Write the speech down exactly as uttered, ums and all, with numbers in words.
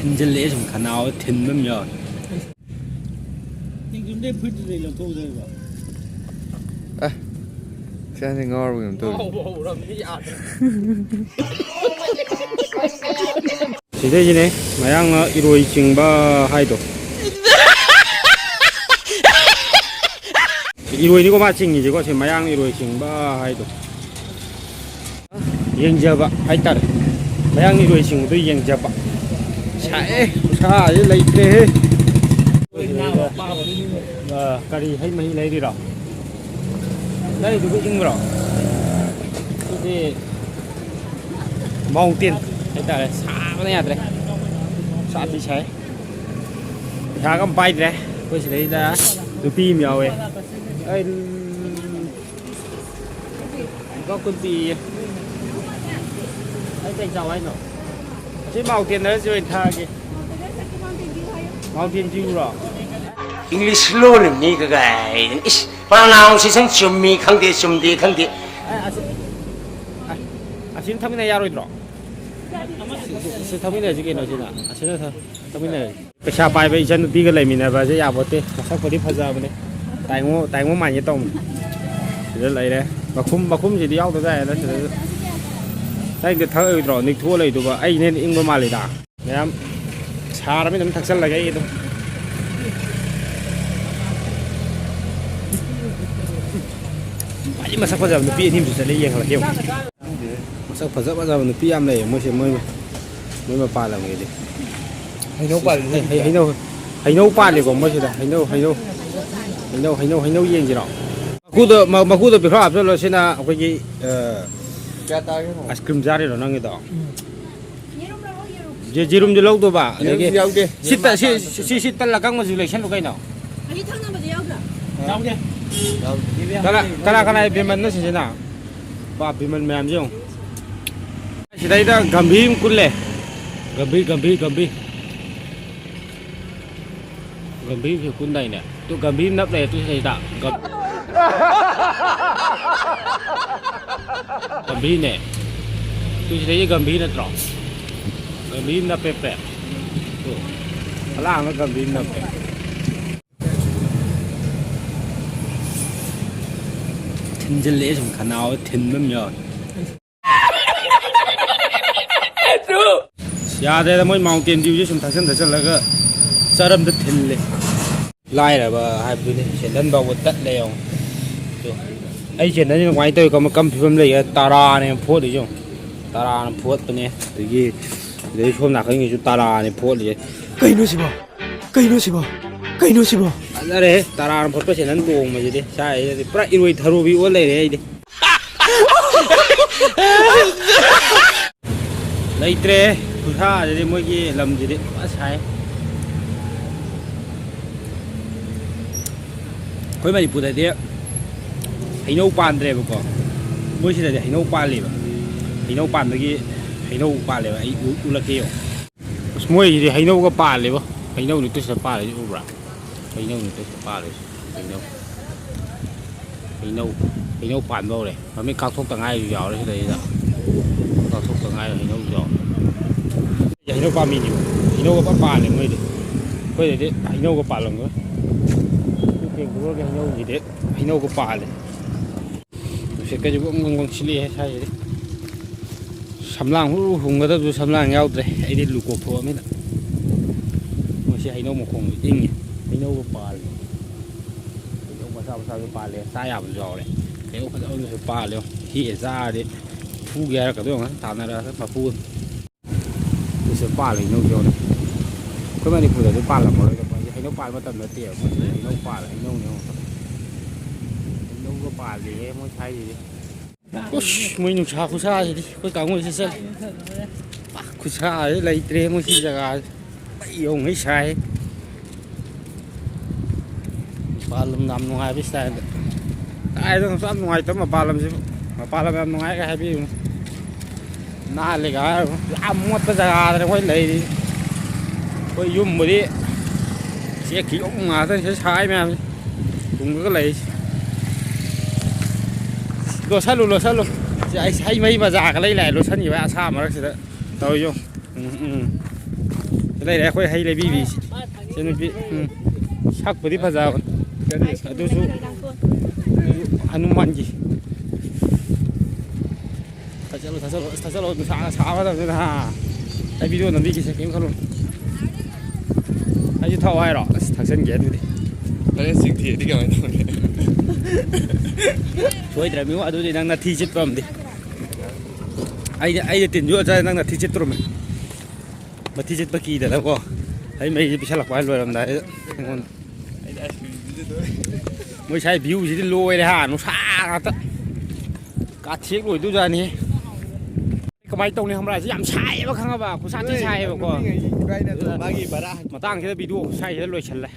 ꯊꯤꯟꯖꯤꯜꯂꯛꯑꯦ ꯁꯨꯝ ꯈꯅꯥꯎꯗ ꯊꯤꯟꯕ ꯑꯃ ꯌꯥꯎꯔꯦ꯫ ꯅꯪ ꯌꯨꯝꯗꯩ ꯐꯨꯔꯤꯠꯇꯨꯗꯩ ꯂꯧꯊꯣꯛꯎꯗꯣꯏꯕ? ꯑꯦ, ꯁꯤ ꯑꯉꯥꯡꯁꯦ ꯉꯥꯎꯔꯕ ꯀꯩꯅꯣꯝ ꯇꯧꯔꯦ꯫ ꯉꯥꯎꯕ ꯍꯧꯔꯕꯅꯤ ꯌꯥꯗ꯭ꯔꯦ꯫ ꯁꯤꯗꯩꯁꯤꯅꯦ ꯃꯌꯥꯡꯅ ꯏꯔꯣꯏ ꯆꯤꯡꯕ ꯍꯥꯏꯗꯣ꯫ ꯏꯔꯣꯏꯅꯤꯀꯣ ꯃꯥ ꯆꯤꯡꯉꯤꯁꯦꯀꯣ, ꯁꯤ ꯃꯌꯥꯡ ꯏꯔꯣꯏ ꯆꯤꯡꯕ ꯍꯥꯏꯗꯣ꯫ ꯌꯦꯡꯖꯕ ꯍꯥꯏꯇꯥꯔꯦ, ꯃꯌꯥꯡ ꯏꯔꯣꯏ ꯆꯤꯡꯕꯗꯣ ꯌꯦꯡꯖꯕ꯫ ꯁꯥꯏꯑꯦ, ꯈꯨꯁꯥꯁꯦ ꯂꯩꯇ꯭ꯔꯦꯍꯦ꯫ ꯑ, ꯀꯔꯤ ꯍꯩ ꯃꯍꯤ ꯂꯩꯔꯤꯔꯣ? ꯂꯩꯗꯨꯕꯨ ꯏꯪꯕ꯭ꯔꯣ? ꯑꯗꯨꯗꯤ ꯃꯥꯎꯟꯇꯦꯟ ꯍꯥꯏꯇꯥꯔꯦ, ꯁꯥꯕꯅ ꯌꯥꯗ꯭ꯔꯦ, ꯁꯥꯗꯤ ꯁꯥꯏ꯫ ꯄꯩꯁꯥꯒ ꯑꯝ ꯄꯥꯏꯗ꯭ꯔꯦ꯫ ꯑꯩꯈꯣꯏ ꯁꯤꯗꯩꯗ ꯅꯨꯄꯤ ꯑꯃ ꯌꯥꯎꯋꯦ꯫ ꯑꯩ ꯂꯨꯄꯥ ꯀꯨꯟ ꯄꯤꯌꯦ꯫ ꯑꯩ ꯀꯩ ꯆꯥꯎ ꯍꯥꯏꯅꯣ? ꯑꯁꯤ ꯃꯥꯎꯟꯇꯦꯟ ꯍꯥꯏꯔꯁꯤ ꯑꯣꯏꯅ ꯊꯥꯒꯦ꯫ ꯃꯥꯎꯟꯇꯦꯟ ꯗ꯭ꯌꯨꯔꯣ? ꯏꯪꯂꯤꯁ ꯂꯣꯟ ꯑꯃꯅꯤ ꯀꯒꯥꯏꯗꯅ꯫ ꯏꯁ, pronunciation ꯆꯨꯝꯃꯤ ꯈꯪꯗꯦ, ꯆꯨꯝꯗꯦ ꯈꯪꯗꯦ꯫ ꯑꯦ, ꯑꯁꯤ, ꯑ-, ꯑꯁꯤꯅ ꯊꯝꯃꯤꯟꯅ ꯌꯥꯔꯣꯏꯗ꯭ꯔꯣ? ꯁꯤ, ꯁꯤ, ꯁꯤ ꯊꯝꯃꯤꯟꯅꯔꯁꯤ ꯀꯩꯅꯣ ꯁꯤꯅ꯫ ꯑꯁꯤꯅ ꯊꯝ-, ꯊꯝꯃꯤꯟꯅꯔꯁꯤ꯫ ꯄꯩꯁꯥ ꯄꯥꯏꯕ ꯏꯆꯟꯅꯨꯄꯤꯒ ꯂꯩꯃꯤꯟꯅꯕꯁꯦ ꯌꯥꯄꯣꯠꯇꯦ꯫ ꯃꯁꯛꯄꯨꯗꯤ ꯐꯖꯕꯅꯦ꯫ ꯇꯥꯏꯉꯣ, ꯇꯥꯏꯉꯣ ꯃꯥꯟꯒꯦ ꯇꯧꯕꯅꯦ꯫ ꯁꯤꯗ ꯂꯩꯔꯦ꯫ ꯃꯈꯨꯝ, ꯃꯈꯨꯝꯁꯤꯗꯤ ꯌꯥꯎꯗ ꯌꯥꯔꯦꯗ ꯁꯤꯗꯁꯨ꯫ ꯅꯪꯗꯤ ꯊꯛꯑꯣꯏꯗ꯭ꯔꯣ? ꯅꯤꯛꯊꯣꯛꯑ ꯂꯩꯗꯨꯕ꯫ ꯑꯩꯅ ꯍꯦꯟꯅ ꯏꯪꯕ ꯃꯥꯜꯂꯤꯗ꯫ ꯃꯌꯥꯝ ꯁꯥꯔꯕꯅꯤꯅ ꯑꯗꯨꯝ ꯊꯛꯆꯜꯂꯒꯦ ꯑꯩ ꯑꯗꯨꯝ꯫ ꯈ꯭ꯋꯥꯏꯗꯒꯤ ꯃꯁꯛ ꯐꯖꯕ ꯅꯨꯄꯤ ꯑꯅꯤ ꯑꯃꯁꯨ ꯆꯠꯂꯦ, ꯌꯦꯡꯍꯜꯂꯛꯀꯦ ꯑꯃꯨꯛ꯫ ꯃꯁꯛ ꯐꯖ ꯐꯖꯕ ꯅꯨꯄꯤ ꯌꯥꯝ ꯂꯩꯌꯦ ꯃꯣꯏꯁꯦ, ꯃꯣꯏ, ꯃꯣꯏ ꯃꯄꯥꯟ ꯂꯝꯒꯤꯗꯤ꯫ ꯍꯩꯅꯧ ꯄꯥꯜꯂꯤ꯫ ꯍꯩ-, ꯍꯩ-, ꯍꯩꯅꯧ, ꯍꯩꯅꯧ ꯄꯥꯜꯂꯤꯀꯣ ꯃꯣꯏꯁꯤꯗ꯫ ꯍꯩꯅꯧ, ꯍꯩꯅꯧ, ꯍꯩꯅꯧ, ꯍꯩꯅꯧ, ꯍꯩꯅꯧ ꯌꯦꯡꯁꯤꯔꯣ? ꯃꯀꯨꯗꯣ, ꯃ-, ꯃꯀꯨꯗꯣ ꯄꯤꯈ꯭ꯔꯣ, ꯍꯥꯞꯆꯜꯂꯣ꯫ ꯁꯤꯅ ꯑꯩꯈꯣꯏꯒꯤ, ꯑ, ꯀꯌꯥ ꯇꯥꯔꯒꯦ? ꯑꯥꯏꯁ ꯀ꯭ꯔꯤꯝ ꯆꯥꯔꯤꯔꯣ ꯅꯪꯒꯤꯗꯣ? ꯌꯦ-, ꯌꯦꯔꯨꯝꯁꯨ ꯂꯧꯗꯧꯕ, ꯑꯗꯒꯤ ꯌꯦꯔꯨꯝꯁꯨ ꯌꯥꯎꯗꯦ꯫ ꯁꯤ ꯇ-, ꯁꯤ, ꯁꯤ, ꯁꯤ ꯇꯜ ꯑꯀꯪꯕꯁꯨ ꯂꯩꯁꯜꯂꯨ ꯀꯩꯅꯣ꯫ ꯑꯁꯤ ꯊꯛꯅꯕꯁꯦ ꯌꯥꯎꯗ꯭ꯔꯥ? ꯌꯥꯎꯗꯦ꯫ ꯌꯥꯎꯗꯦ꯫ ꯀꯅꯥ, ꯀꯅꯥ, ꯀꯅꯥ ꯕꯤꯃꯜꯅꯣ ꯁꯤꯁꯤꯅ? ꯄꯥ, ꯕꯤꯃꯜ ꯃꯌꯥꯝꯁꯦ ꯌꯦꯡꯉꯨ꯫ ꯁꯤꯗꯩꯗ ꯒꯝꯚꯤꯔ ꯑꯃ ꯀꯨꯜꯂꯦ꯫ ꯒꯝꯚꯤꯔ, ꯒꯝꯚꯤꯔ, ꯒꯝꯚꯤꯔ꯫ ꯒꯝꯚꯤꯔꯁꯨ ꯀꯨꯟꯗꯥꯏꯅꯦ꯫ ꯇꯨ ꯒꯝꯚꯤꯔ ꯅꯞ ꯂꯩꯔꯦ ꯇꯨ ꯁꯤꯗꯩꯗ꯫ ꯒꯝ-, ꯒꯝꯚꯤꯔꯅꯦ꯫ ꯇꯨ ꯁꯤꯗꯩꯗꯤ ꯒꯝꯚꯤꯔ ꯅꯠꯇ꯭ꯔꯣ? ꯒꯝꯚꯤꯔ ꯅꯞꯄꯦ ꯄꯦ꯫ ꯑꯂꯥꯡꯅ ꯒꯝꯚꯤꯔ ꯅꯞꯄꯦ꯫ ꯊꯤꯟꯖꯤꯜꯂꯛꯑꯦ ꯁꯨꯝ ꯈꯅꯥꯎꯗ ꯊꯤꯟꯕ ꯑꯃ ꯌꯥꯎꯔꯦ꯫ ꯌꯥꯗ꯭ꯔꯦꯗ, ꯃꯣꯏ Mountain Dew ꯁꯦ ꯁꯨꯝ ꯊꯛꯆꯟ ꯊꯛꯆꯜꯂꯒ ꯆꯔꯝꯗ ꯊꯤꯜꯂꯦ꯫ ꯂꯥꯏꯔꯕ ꯍꯥꯏꯕꯗꯨꯅꯤ, ꯁꯦꯟꯗꯟ ꯐꯥꯎꯕ ꯇꯠꯂꯦ ꯌꯦꯡꯉꯣ꯫ ꯑꯗꯣ ꯑꯩ ꯁꯦꯟꯗꯟꯁꯤꯅ ꯀꯃꯥꯏꯅ ꯇꯧꯋꯤ, ꯀꯔꯝꯕ ꯀꯔꯝꯕ ꯐꯤꯕꯝ ꯂꯩꯒꯦ? ꯇꯔꯥꯅꯦ ꯐꯣꯠꯂꯤꯁꯦ ꯌꯦꯡꯉꯣ꯫ ꯇꯔꯥꯅ ꯐꯣꯠꯄꯅꯦ꯫ ꯑꯗꯒꯤ ꯑꯗꯩ ꯁꯣꯝ ꯅꯥꯀꯟꯒꯤꯁꯨ ꯇꯔꯥꯅꯦ ꯐꯣꯠꯂꯤꯁꯦ꯫ ꯀꯩꯅꯣ ꯁꯤꯕꯣ? ꯀꯩꯅꯣ ꯁꯤꯕꯣ? ꯀꯩꯅꯣ ꯁꯤꯕꯣ? ꯐꯖꯔꯦꯍꯦ, ꯇꯔꯥꯅ ꯐꯣꯠꯄ ꯁꯦꯟꯗꯟ ꯇꯣꯡꯕꯁꯤꯗꯤ꯫ ꯁꯥꯏꯁꯤꯗꯤ ꯄꯨꯔꯥ ꯏꯔꯣꯏ ꯊꯔꯣꯕꯤ ꯑꯣꯜ ꯂꯩꯔꯦ ꯑꯩꯗꯤ꯫ ꯂꯩꯇ꯭ꯔꯦ꯫ ꯈꯨꯁꯥꯁꯤꯗꯤ ꯃꯣꯏꯒꯤ ꯂꯝꯁꯤꯗꯤ ꯐꯖ ꯁꯥꯏ꯫ ꯑꯩꯈꯣꯏ ꯃꯅꯤꯄꯨꯔꯗꯗꯤ ꯍꯩꯅꯧ ꯄꯥꯟꯗ꯭ꯔꯦꯕꯀꯣ, ꯃꯣꯏ ꯁꯤꯗꯗꯤ ꯍꯩꯅꯧ ꯄꯥꯜꯂꯤꯕ꯫ ꯍꯩꯅꯧ ꯄꯥꯟꯕꯒꯤ ꯍꯩꯅꯧ ꯄꯥꯜꯂꯦꯕ꯫ ꯑꯩ ꯎ-, ꯎꯠꯂꯛꯀꯦ ꯌꯦꯡꯉꯣ꯫ ꯑꯁ, ꯃꯣꯏꯁꯤꯗꯤ ꯍꯩꯅꯧꯒ ꯄꯥꯜꯂꯦꯕꯣ꯫ ꯍꯩꯅꯧ ꯅꯠꯇꯦ ꯁꯤꯗ ꯄꯥꯜꯂꯤꯁꯤ, ꯎꯕ꯭ꯔꯥ? ꯍꯩꯅꯧ ꯅꯠꯇꯦ ꯁꯤꯗ ꯄꯥꯜꯂꯤꯁꯤ꯫ ꯍꯩꯅꯧ, ꯍꯩꯅꯧ, ꯍꯩꯅꯧ ꯄꯥꯟꯕ ꯍꯧꯔꯦ꯫ ꯃꯃꯤꯠ ꯀꯥꯛꯊꯣꯛꯇ ꯉꯥꯏꯔꯤꯁꯨ ꯌꯥꯎꯔꯦ ꯁꯤꯗꯩꯗ꯫ ꯀꯥꯛꯊꯣꯛꯇ ꯉꯥꯏꯔꯤ ꯍꯩꯅꯧꯁꯨ ꯌꯥꯎꯔꯦ꯫ ꯍꯩꯅꯧ ꯄꯥꯝꯕꯤꯅꯦꯕ꯫ ꯍꯩꯅꯧꯒ ꯐꯖ ꯄꯥꯜꯂꯦ ꯃꯣꯏꯗꯤ꯫ ꯑꯩꯈꯣꯏꯗꯗꯤ ꯍꯩꯅꯧꯒ ꯄꯥꯜꯂꯝꯈꯤꯔꯣꯏ꯫ ꯁꯤ ꯕꯦꯡꯒ꯭ꯂꯣꯔꯒꯤ ꯍꯩꯅꯧꯁꯤꯗꯤ ꯍꯩꯅꯧꯒ ꯄꯥꯜꯂꯦ꯫ ꯅꯨꯡꯁꯤꯠꯀꯁꯦ ꯕꯪ ꯕꯪ ꯕꯪ ꯁꯤꯠꯂꯛꯑꯦ ꯁ꯭ꯋꯥꯏꯁꯤꯗꯤ꯫ ꯁꯝꯂꯥꯡ ꯍꯨ ꯍꯨꯝꯒꯗꯕꯁꯨ ꯁꯝꯂꯥꯡ ꯌꯥꯎꯗ꯭ꯔꯦ꯫ ꯑꯩꯗꯤ ꯂꯨ ꯀꯣꯛꯊꯣꯛꯑꯃꯤꯅ꯫ ꯃꯣꯏꯁꯤ ꯍꯩꯅꯧ ꯃꯈꯣꯡꯗꯣ ꯏꯪꯉꯤ꯫ ꯍꯩꯅꯧꯒ ꯄꯥꯜꯂꯤ꯫ ꯍꯩꯅꯧ ꯃꯆꯥ ꯃꯆꯥꯁꯨ ꯄꯥꯜꯂꯦ꯫ ꯆꯥ ꯌꯥꯕꯁꯨ ꯌꯥꯎꯔꯦ꯫ ꯍꯩꯅꯧ ꯐꯖꯕꯁꯨ ꯄꯥꯜꯂꯦ꯫ ꯍꯦꯛꯑ ꯆꯥꯔꯗꯤ ꯐꯨꯒꯦ ꯍꯥꯏꯔꯛꯀꯗꯣꯏ ꯑꯣꯏꯔꯝꯒꯅꯤ꯫ ꯇꯥꯟꯅꯔꯛꯑꯒ ꯃꯄꯨꯒ꯫ ꯁꯤꯁꯨ ꯄꯥꯜꯂꯦ ꯍꯩꯅꯧꯁꯦ ꯌꯦꯡꯉꯨꯅꯦ꯫ ꯑꯩꯈꯣꯏ ꯃꯅꯤꯄꯨꯔꯗꯗꯤ ꯄꯥꯜꯂꯝꯃꯔꯣꯏꯗ꯫ ꯃꯣꯏꯁꯦ ꯍꯩꯅꯧ ꯄꯥꯟꯕ ꯃꯇꯝ ꯅꯠꯇꯦꯕ꯫ ꯃꯣꯏꯁꯤꯗ ꯍꯩꯅꯧ ꯄꯥꯜꯂꯦ, ꯍꯩꯅꯧꯅꯦ ꯌꯦꯡꯉꯣ꯫ ꯍꯩꯅꯧꯒ ꯄꯥꯜꯂꯤꯍꯦ ꯃꯣꯏ ꯁ꯭ꯋꯥꯏꯁꯤꯗꯤ꯫ ꯎꯁ, ꯃꯣꯏ ꯅꯨꯡꯁꯥ ꯈꯨꯁꯥꯁꯤꯗꯤ ꯑꯩꯈꯣꯏ ꯀꯥꯡꯕꯨꯁꯤ ꯆꯠꯂꯦ꯫ ꯄꯥꯛ ꯈꯨꯁꯥꯁꯤ ꯂꯩꯇ꯭ꯔꯦ ꯃꯣꯏ ꯁꯤ ꯖꯒꯥꯁꯤ꯫ ꯃꯩ ꯌꯧꯉꯩ ꯁꯥꯏ꯫ ꯃꯄꯥꯟ ꯂꯝ ꯌꯥꯝ ꯅꯨꯡꯉꯥꯏꯕ ꯁ꯭ꯇꯥꯏꯜꯗ꯫ ꯀꯥꯏꯗꯅꯣ ꯌꯥꯝ ꯅꯨꯡꯉꯥꯏꯇꯕ ꯃꯄꯥꯟ ꯂꯝꯁꯤꯕꯨ꯫ ꯃꯄꯥꯟ ꯂꯝ ꯌꯥꯝ ꯅꯨꯡꯉꯥꯏꯒ ꯍꯥꯏꯕꯤꯌꯨ꯫ ꯅꯥꯜꯂꯦꯒ ꯍꯥꯏꯔꯒ ꯌꯥꯝ ꯃꯣꯠꯄ ꯖꯒꯥꯗꯅꯦ ꯑꯩꯈꯣꯏ ꯂꯩꯔꯤ꯫ ꯑꯩꯈꯣꯏ ꯌꯨꯝꯕꯨꯗꯤ ꯆꯦꯛꯀꯤ ꯌꯨꯝ ꯉꯥꯛꯇꯅꯤ ꯁꯤꯗ ꯁꯥꯔꯤ ꯃꯌꯥꯝꯁꯦ꯫ ꯇꯨꯡꯗꯒ ꯂꯩꯔꯤꯁꯦ꯫ ꯂꯣꯠꯁꯜꯂꯨ, ꯂꯣꯠꯁꯜꯂꯨ꯫ ꯁꯤ ꯑꯩ ꯍꯩ ꯃꯍꯤ ꯕꯖꯥꯔꯒ ꯂꯩ ꯂꯥꯛꯑꯦ ꯂꯣꯠꯁꯟꯈꯤꯕ ꯑꯁꯥ ꯃꯔꯛꯁꯤꯗ꯫ ꯇꯧꯔꯤꯁꯦ ꯌꯦꯡꯉꯨ꯫ ꯎꯝ, ꯎꯝ꯫ ꯂꯩꯔꯦ ꯑꯩꯈꯣꯏ ꯍꯩ ꯂꯩꯕꯤꯔꯤꯁꯤ꯫ ꯁꯤ ꯅꯨꯄꯤ, ꯎꯝ꯫ ꯁꯛꯄꯨꯗꯤ ꯐꯖꯕ꯫ ꯑꯗꯨꯁꯨ ꯍꯅꯨꯃꯥꯟꯒꯤ꯫ ꯊꯛꯆꯜꯂꯣ, ꯊꯛꯆꯜꯂꯣ, ꯑꯁ, ꯊꯛꯆꯜꯂꯣ, ꯅꯨꯡꯁꯥꯒ ꯁꯥꯕ ꯃꯇꯝꯁꯤꯗ, ꯍꯥ? ꯑꯩ ꯚꯤꯗꯤꯑꯣ ꯅꯝꯕꯤꯒꯦꯁꯦ, ꯀꯩꯝ ꯈꯜꯂꯨ꯫ ꯑꯩꯁꯨ ꯊꯛꯑꯣ ꯍꯥꯏꯔꯣ? ꯑꯁ, ꯊꯛꯆꯟꯒꯦ ꯑꯗꯨꯗꯤ꯫ ꯍꯣꯔꯦꯟ ꯁꯤꯡ ꯊꯤꯔꯗꯤ ꯀꯃꯥꯏꯅ ꯇꯧꯅꯤ? ꯁꯣꯏꯗ꯭ꯔꯕꯅꯤꯉꯣ, ꯑꯗꯨꯗꯤ ꯅꯪ ꯅꯊꯤ ꯆꯤꯠꯄ ꯑꯃꯗꯤ꯫ ꯑꯩꯗꯤ, ꯑꯩꯗꯤ ꯇꯤꯟ ꯌꯣꯠ ꯆꯥꯏ, ꯅꯪ ꯅꯊꯤ ꯆꯤꯠꯇ꯭ꯔꯨꯝꯃꯦ꯫ ꯃꯊꯤ ꯆꯤꯠꯄ ꯀꯤꯗꯅꯀꯣ꯫ ꯑꯩ ꯃꯩꯁꯦ ꯄꯤꯁꯜꯂꯛꯄ ꯍꯥꯏ ꯂꯣꯏꯔꯝꯗꯥꯏꯗ ꯑꯩꯉꯣꯟꯗ꯫ ꯃꯣꯏ ꯁ꯭ꯋꯥꯏ ꯚ꯭ꯌꯨꯁꯤꯗꯤ ꯂꯣꯏꯔꯦ ꯍꯥ, ꯅꯨꯡꯁꯥ ꯉꯥꯛꯇ꯫ ꯀꯥꯊꯦꯛ ꯂꯣꯏꯗꯣꯏꯖꯥꯠꯅꯤ꯫ ꯀꯃꯥꯏꯅ ꯇꯧꯅꯤ ꯈꯪꯕ꯭ꯔꯥ? ꯁꯤ ꯌꯥꯝ ꯁꯥꯏꯌꯦꯕ, ꯈꯪꯉꯕ? ꯈꯨꯠꯁꯥ ꯊꯤ ꯁꯥꯏꯌꯦꯕꯀꯣ꯫ ꯃꯥꯒꯤ ꯚꯔꯥ ꯍꯟ- ꯃꯇꯥꯡꯁꯤꯗ ꯚꯤꯗꯤꯑꯣ ꯁ꯭ꯋꯥꯏꯁꯤꯗ ꯂꯣꯏꯁꯜꯂꯦ꯫